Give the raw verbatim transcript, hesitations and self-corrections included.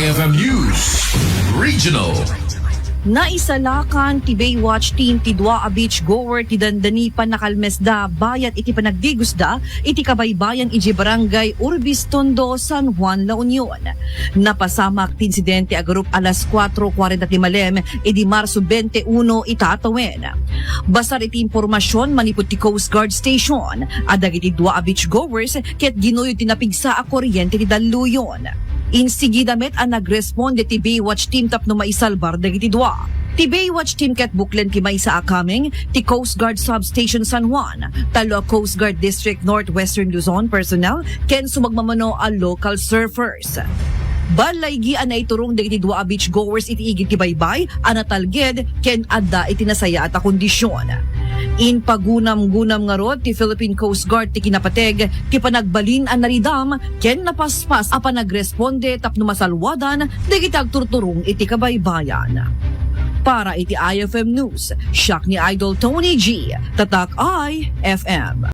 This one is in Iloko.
F M News Regional. Naisalakan ti Baywatch team ti dua a beach goer ti dandani panakalmesda bayat iti panagdigusda iti kabaybayan iti Barangay Urbiztondo, San Juan, La Union. Napasamak ti insidente a garup alas kuatro kuarenta ti malem idi Marso twenty-one ita a tawen. Basar iti impormasyon manipud ti Coast Guard Station a dagiti dua a beach goers ket ginuyod ti napigsa a kuryente ti dalluyon. Insigida met a nagresponde ti Baywatch team tapno maisalbar dagiti dua. Ti Baywatch team ket buklen ti maysa a kameng ti Coast Guard Substation San Juan, tallo a Coast Guard District Northwestern Luzon personnel ken sumagmamano a local surfers. Ballaygi a naiturong dagiti dua a beach goers iti igid ti baybay a natalged ken adda iti nasayaat a kondisyon. Impagunam-gunam ngarud ti Philippine Coast Guard ti kinapateg ti panagbalin a naridam ken napaspas a panagresponde tapno masalwadan dagiti agturturong iti kabaybayan. Para iti I F M News, siak ni Idol Tony G, Tatak I F M.